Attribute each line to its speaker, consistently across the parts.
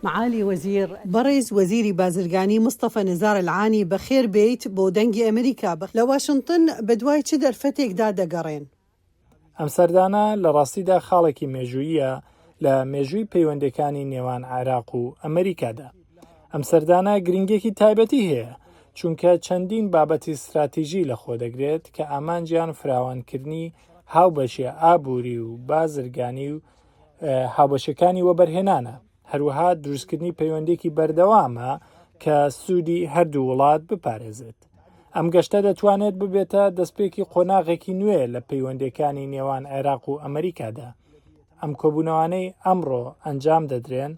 Speaker 1: معالی وزیر.
Speaker 2: بەڕێز وەزیری بازرگانی مستەفا نزار العانی بەخێر بێیت بۆ دەنگی ئەمریکا. لە واشنتن بەدوای چ دەرفەتێکدا دەگەڕێن؟
Speaker 3: ئەم سەردانە لە ڕاستیدا خاڵێکی مێژووییە لە مێژووی پەیوەندیەکانی نێوان عێراق و ئەمریکادا. ئەم سەردانە گرنگیەکی تایبەتی هەیە، چونکە چەندین بابەتی ستراتیژی لەخۆدەگرێت کە ئامانجیان فراوانکردنی هاوبەشیە ئابووری و بازرگانی و هاوبەشەکانی وەبەرهێنانە، هەروەها دروستکردنی پەیوەندیەکی بەردەوامە کە سوودی هەردوو وڵات بپارێزێت. ئەم گەشتە دەتوانێت ببێتە دەستپێکی قۆناغێکی نوێ لە پەیوەندیەکانی نێوان عێراق و ئەمریکادا. ئەم کۆبوونەوانەی ئەمڕۆ ئەنجام دەدرێن،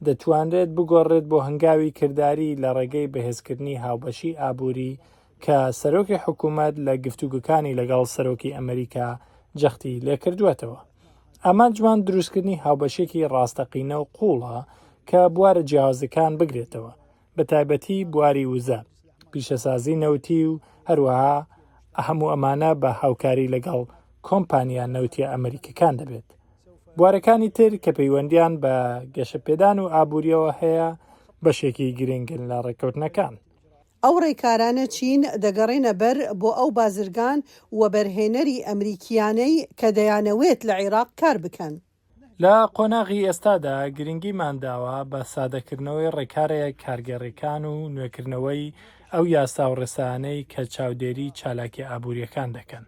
Speaker 3: دەتوانرێت بگۆڕرێت بۆ هەنگاوی کرداری لە ڕێگەی بەهێزکردنی هاوبەشی ئابووری کە سەرۆکی حکوومەت لە گفتوگۆکانی لەگەڵ سەرۆکی ئەمریکا جەختی لێکردووەتەوە. ئامانجمان دروستکردنی هاوبەشیەکی ڕاستەقینە و قووڵە کە بوارە جیاوازەکان بگرێتەوە، بەتایبەتی بواری وزە، پیشەسازی نەوتی و هەروەها هەموو ئەمانە بە هاوکاری لەگەڵ کۆمپانیا نەوتیە ئەمریکەکان دەبێت. بوارەکانی تر کە پەیوەندیان بە گەشەپێدان و ئابووریەوە هەیە بەشێکی گرنگن لە ڕێککەوتنەکان.
Speaker 2: ئەو ڕێکارانە چین دەگەڕێنە بەر بۆ ئەو بازرگان و وەبەرهێنەری ئەمریکییانەی کە دەیانەوێت لە عێراق کار بکەن؟
Speaker 3: لە قۆناغی ئێستادا گرنگیمان داوە بە سادەکردنەوەی ڕێکارە کارگێڕییەکان و نوێکردنەوەی ئەو یاسا و ڕێسایانەی کە چاودێری چالاکیە ئابوورییەکان دەکەن.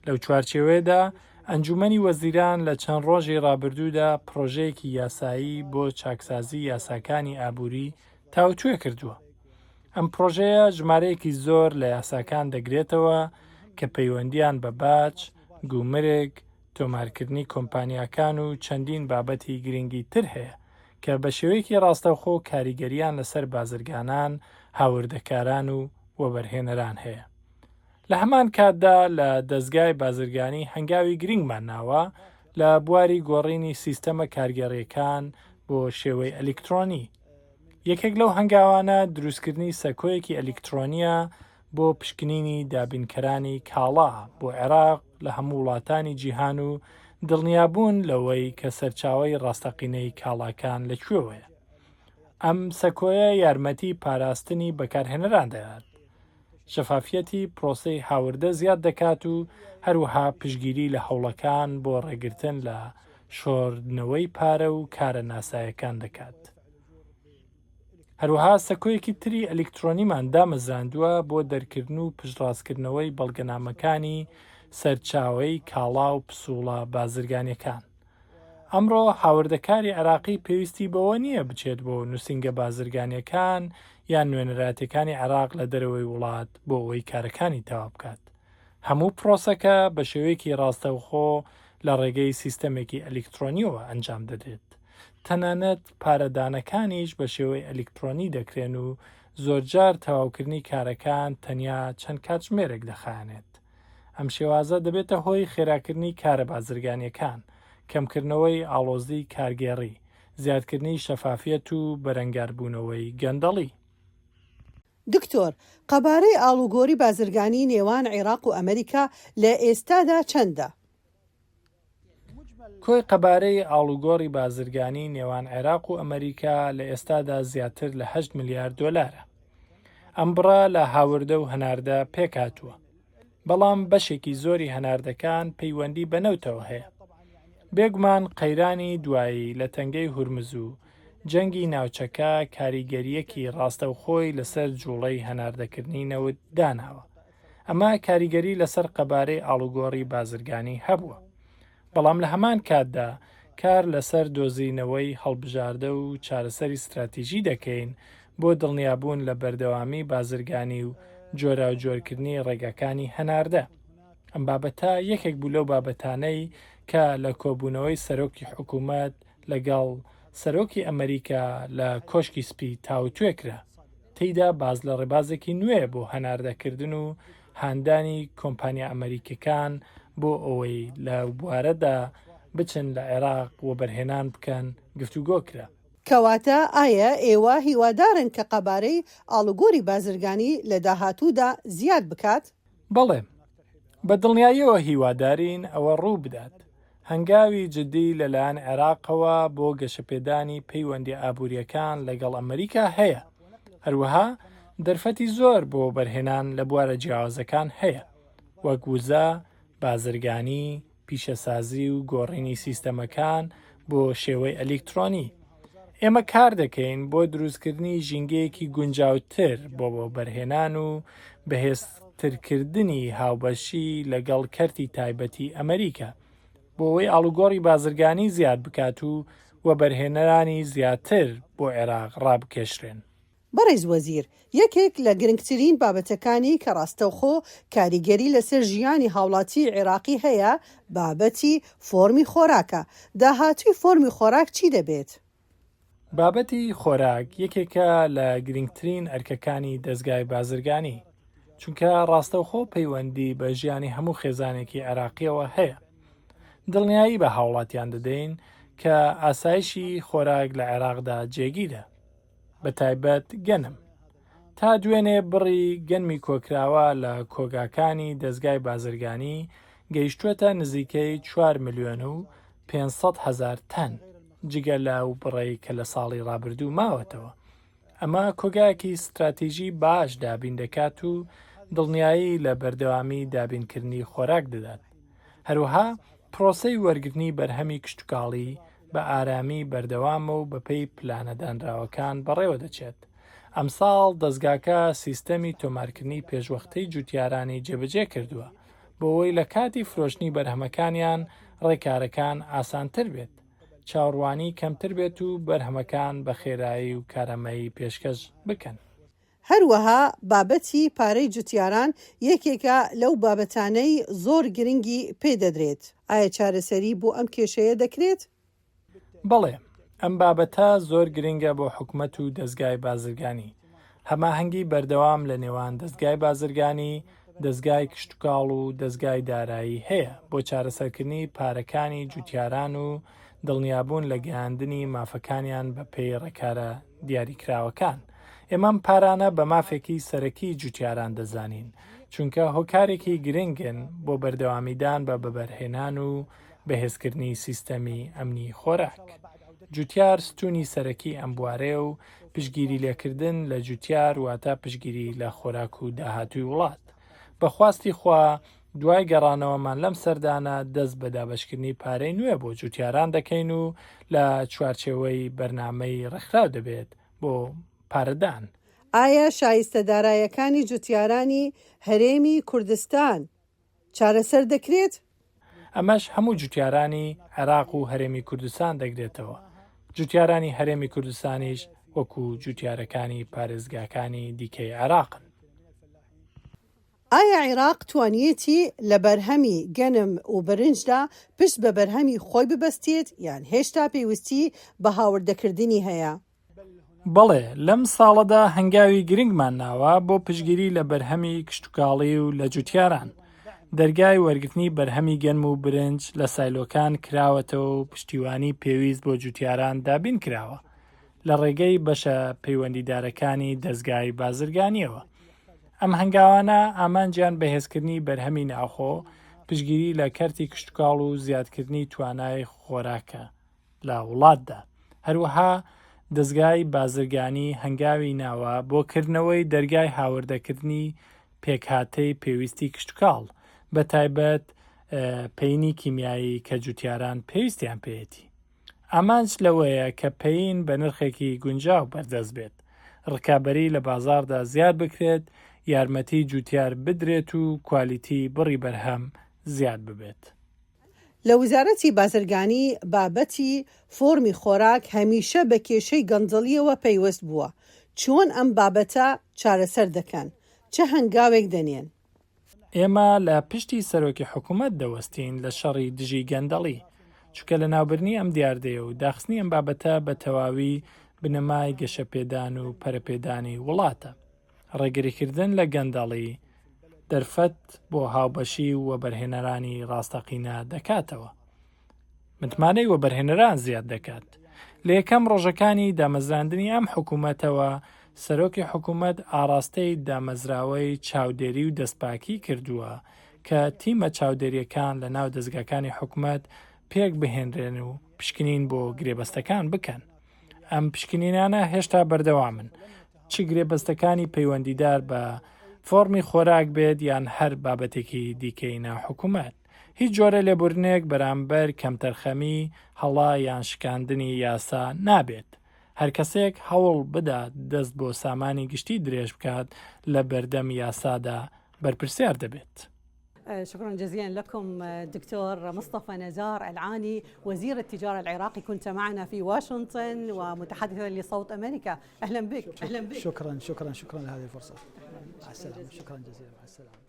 Speaker 3: لەو چوارچێوەیەدا ئەنجوومەنی وەزیران لە چەند ڕۆژی ڕابردوودا پڕۆژەیەکی یاسایی بۆ چاکسازی یاساکانی ئابووری تاوتوێ کردووە. ئەم پڕۆژەیە ژمارەیەکی زۆر لە یاساکان دەگرێتەوە کە پەیوەندییان بە باج، گومرگ، تۆمارکردنی کۆمپانیاکان و چەندین بابەتی گرنگی تر هەیە کە بە شێوەیەکی ڕاستەوخۆ کاریگەرییان لەسەر بازرگانان، هاوردەکاران و وەبەرهێنەران هەیە. لە هەمان کاتدا لە دەزگای بازرگانی هەنگاوی گرنگمان ناوە لە بواری گۆڕینی سیستەمە کارگێڕییەکان بۆ شێوەی ئەلیکترۆنی. یەکێک لەو هەنگاوانە دروستکردنی سەکۆیەکی ئەلیکترۆنییە بۆ پشکنینی دابینکەرانی کاڵا بۆ عێراق لە هەموو وڵاتانی جیهان و دڵنیابوون لەوەی کە سەرچاوەی ڕاستەقینەی کاڵاکان لە کوێوەیە. ئەم سەکۆیە یارمەتی پاراستنی بەکارهێنەران دەدات، شەفافیەتی پرۆسەی هاوردە زیاد دەکات و هەروەها پشتگیری لە هەوڵەکان بۆ ڕێگرتن لە شۆردنەوەی پارە و کارە ناسایەکان دەکات. هەروەها سەکۆیەکی تری ئەلیکترۆنیمان دامەزراندووە بۆ دەرکردن و پشتڕاستکردنەوەی بەڵگەنامەکانی سەرچاوەی کاڵا و پسوڵە بازرگانیەکان. ئەمڕۆ هاوردەکاری عێراقی پێویستی بەوە نییە بچێت بۆ نووسینگە بازرگانیەکان یان نوێنەرایەتیەکانی عێراق لە دەرەوەی وڵات بۆ ئەوەی کارەکانی تەواو بکات. هەموو پرۆسەکە بە شێوەیەکی ڕاستەوخۆ لە ڕێگەی سیستەمێکی ئەلیکترۆنیەوە ئەنجام دەدرێت. تەنانەت پارەدانەکانیش بە شێوەی ئەلیکترۆنی دەکرێن و زۆرجار تەواوکردنی کارەکان تەنیا چەند کاتژمێرێک دەخایەنێت. ئەم شێوازە دەبێتە هۆی خێراکردنی کارە بازرگانییەکان، کەمکردنەوەی ئاڵۆزیی کارگێڕی، زیادکردنی شەفافیەت و بەرەنگاربوونەوەی گەندەڵی.
Speaker 2: دکتۆر، قەبارەی ئاڵوگۆری بازرگانی نێوان عێراق و ئەمریکا لە ئێستادا چەندە؟
Speaker 3: کۆی قەبارەی ئاڵوگۆڕی بازرگانی نێوان عێراق و ئەمەریکا لە ئێستادا زیاتر لە هەشت ملیار دۆلارە. ئەم بڕە لە هاوردە و هەناردە پێکهاتووە. بەڵام بەشێکی زۆری هەناردەکان پەیوەندی بە نەوتەوە هەیە. بێگومان قەیرانی دوایی لە تەنگەی هورمز و جەنگی ناوچەکە کاریگەرییەکی ڕاستەوخۆی لەسەر جوڵەی هەناردەکردنی نەوت داناوە. ئەمە کاریگەری لەسەر قەبارەی ئاڵوگۆڕی بازرگانی هەبووە. بەڵام لە هەمان کاتدا کار لەسەر دۆزینەوەی هەڵبژاردە و چارەسەری ستراتیژی دەکەین بۆ دڵنیابوون لە بەردەوامی بازرگانی و جۆراوجۆرکردنی ڕێگاکانی هەناردە. ئەم بابەتە یەکێک بوو لەو بابەتانەی کە لە کۆبوونەوەی سەرۆکی حکوومەت لەگەڵ سەرۆکی ئەمەریکا لە کۆشکی سپی تاوتوێ کرا، تێیدا باس لە ڕێبازێکی نوێ بۆ هەناردەکردن و هاندانی کۆمپانیا ئەمەریکیەکان بۆ ئەوەی لە بوارەدا بچن لە عێراق وەبەرهێنان بکەن گفتوگۆ کرا.
Speaker 2: کەواتە ئایە ئێوە هیوادارن کە قەبارەی ئاڵوگۆری بازرگانی لە داهاتوودا زیاد بکات؟
Speaker 3: بەڵێ، بە دڵنیاییەوە هیوادارین ئەوە ڕوو بدات. هەنگاوی جددی لەلایەن عێراقەوە بۆ گەشەپێدانی پەیوەندییە ئابوورییەکان لەگەڵ ئەمریکا هەیە، هەروەها دەرفەتی زۆر بۆ وەبەرهێنان لە بوارە جیاوازەکان هەیە، وەک وزە، بازرگانی، پیشەسازی و گۆڕینی سیستەمەکان بۆ شێوەی ئەلیکترۆنی. ئێمە کار دەکەین بۆ دروستکردنی ژینگەیەکی گونجاوتر بۆ وەبەرهێنان و بەهێزترکردنی هاوبەشی لەگەڵ کەرتی تایبەتی ئەمریکا بۆ ئەوەی ئاڵوگۆڕی بازرگانی زیاد بکات و وەبەرهێنەرانی زیاتر بۆ عێراق ڕابکێشرێن.
Speaker 2: بەڕێز وەزیر، یەکێک لە گرنگترین بابەتەکانی کە ڕاستەوخۆ کاریگەری لەسەر ژیانی هاوڵاتیی عێراقی هەیە، بابەتی فۆرمی خۆراکە، داهاتووی فۆرمی خۆراک چی دەبێت؟
Speaker 3: بابەتی خۆراک یەکێکە لە گرنگترین ئەرکەکانی دەزگای بازرگانی، چونکە ڕاستەوخۆ پەیوەندی بە ژیانی هەموو خێزانێکی عێراقییەوە هەیە. دڵنیایی بە هاوڵاتیان دەدەین کە ئاسایشی خۆراک لە عێراقدا جێگیرە. بەتایبەت گەنم. تا دوێنێ بڕی گەنمی کۆکراوە لە کۆگاکانی دەزگای بازرگانی گەیشتووەتە نزیکەی چوار ملیۆن و 500 هەزار تەن، جگە لەو بڕەی کە لە ساڵی ڕابردوو ماوەتەوە. ئەمە کۆگایەکی ستراتیژی باش دابین دەکات و دڵنیایی لە بەردەوامی دابینکردنی خۆراک دەدات. هەروەها پرۆسەی وەرگرتنی بەرهەمی کشتوکاڵی بە ئارامی بەردەوامە و بەپێی پلانە دانراوەکان بەڕێوەدەچێت. ئەمساڵ دەزگاکە سیستەمی تۆمارکردنی پێشوەختەی جوتیارانی جێبەجێ کردووە، بۆ ئەوەی لە کاتی فرۆشتنی بەرهەمەکانیان ڕێکارەکان ئاسانتر بێت، چاوەڕوانی کەمتر بێت و بەرهەمەکان بە خێرایی و کارامەیی پێشکەش بکەن.
Speaker 2: هەروەها بابەتی پارەی جوتیاران یەکێکە لەو بابەتانەی زۆر گرنگی پێ دەدرێت، ئایا چارەسەری بۆ ئەم کێشەیە دەکرێت؟
Speaker 3: بەڵێ، ئەم بابەتە زۆر گرنگە بۆ حکومەت و دەزگای بازرگانی. هەماهەنگی بەردەوام لە نێوان دەزگای بازرگانی، دەزگای کشتوکاڵ و دەزگای دارایی هەیە بۆ چارەسەرکردنی پارەکانی جوتیاران و دڵنیابوون لە گەیاندنی مافەکانیان بەپێی ڕێکارە دیاریکراوەکان. ئێمە ئەم پارانە بە مافێکی سەرەکی جوتیاران دەزانین، چونکە هۆکارێکی گرنگن بۆ بەردەوامیدان بە بەبەرهێنان و بەهێزکردنی سیستەمی ئەمنی خۆراک. جوتیار ستونی سەرەکی ئەم بوارەیە و پشتگیری لێکردن لە جوتیار واتە پشتگیری لە خۆراک و داهاتووی وڵات. بە خواستی خوا دوای گەڕانەوەمان لەم سەردانە دەست بە دابەشکردنی پارەی نوێ بۆ جوتیاران دەکەین و لە چوارچێوەی بەرنامەی ڕێکخراو دەبێت بۆ پارەدان.
Speaker 2: ئایا شایستە دارایەکانی جوتیارانی هەرێمی کوردستان چارەسەر دەکرێت؟
Speaker 3: ئەمەش هەموو جوتیارانی عێراق و هەرێمی کوردستان دەگرێتەوە، جوتیارانی هەرێمی کوردستانیش وەکو جوتیارەکانی پارێزگاکانی دیکەی عێراقن.
Speaker 2: ئایا عێراق توانییەتی لە بەرهەمی گەنم و برنجدا پشت بە بەرهەمی خۆی ببەستێت یان هێشتا پێویستی بە هاوردەکردنی هەیە؟
Speaker 3: بەڵێ، لەم ساڵەدا هەنگاوی گرنگمان ناوە بۆ پشتگیری لە بەرهەمی کشتوکاڵی و لە جوتیاران. دەرگای وەرگرتنی بەرهەمی گەنم و برنج لە سایلۆکان کراوەتەوە و پشتیوانی پێویست بۆ جوتیاران دابین کراوە لە ڕێگەی بەشە پەیوەندیدارەکانی دەزگای بازرگانییەوە. ئەم هەنگاوانە ئامانجیان بەهێزکردنی بەرهەمی ناوخۆ، پشتگیری لە کەرتی کشتوکاڵ و زیادکردنی توانای خۆراکە. لە وڵاتدا. هەروەها دەزگای بازرگانی هەنگاوی ناوە بۆ کردنەوەی دەرگای هاوردەکردنی پێکهاتەی پێویستی کشتوکاڵ، بەتایبەت پەینی کیمیایی کە جوتیاران پێویستیان پێیەتی. ئامانج لەوەیە کە پەین بە نرخێکی گونجاو بەردەست بێت، ڕکابەری لە بازاڕدا زیاد بکرێت، یارمەتی جوتیار بدرێت و کوالیتی بڕی بەرهەم زیاد ببێت.
Speaker 2: لە وزارەتی بازرگانی بابەتی فۆرمی خۆراک هەمیشە بە کێشەی گەندەڵییەوە پەیوەست بووە، چۆن ئەم بابەتە چارەسەر دەکەن؟ چ هەنگاوێک دەنێن؟
Speaker 3: ئێمە لە پشتی سەرۆکی حکومەت دەوەستین لە شەڕی دژی گەندەڵی، چونکە لەناوبردنی ئەم دیاردەیە و داخستنی ئەم بابەتە بە تەواوی بنەمای گەشەپێدان و پەرەپێدانی وڵاتە. ڕێگریکردن لە گەندەڵی دەرفەت بۆ هاوبەشی و وەبەرهێنەرانی ڕاستەقینە دەکاتەوە. متمانەی وەبەرهێنەران زیاد دەکات. لە یەکەم ڕۆژەکانی دامەزراندنی ئەم حکوومەتەوە، سەرۆکی حکوومەت ئاڕاستەی دامەزراوەی چاودێری و دەستپاکی کردووە کە تیمە چاودێرییەکان لە ناو دەزگاکانی حکومەت پێک بهێنرێن و پشکنین بۆ گرێبەستەکان بکەن. ئەم پشکنینانە هێشتا بەردەوامن، چ گرێبەستەکانی پەیوەندیدار بە فۆڕمی خۆراک بێت یان هەر بابەتێکی دیکەی ناو حکومەت. هیچ جۆرە لێبوردنێک بەرامبەر کەمتەرخەمی، هەڵە یان شکاندنی یاسا نابێت. هەر کەسێک هەوڵ بدات دەست بۆ سامانی گشتی درێژ بکات لە بەردەم یاسادا بەرپرسیار دەبێت.
Speaker 2: شكرا جزيلا لكم دكتور مصطفى نزار العاني وزير التجارة العراقي كنت معنا في واشنطن ومتحدثا لصوت أمريكا أهلا بك
Speaker 1: أهلا بك شكرا شكرا شكرا لهذه الفرصة مع السلامة شكرا جزيلا مع السلامة.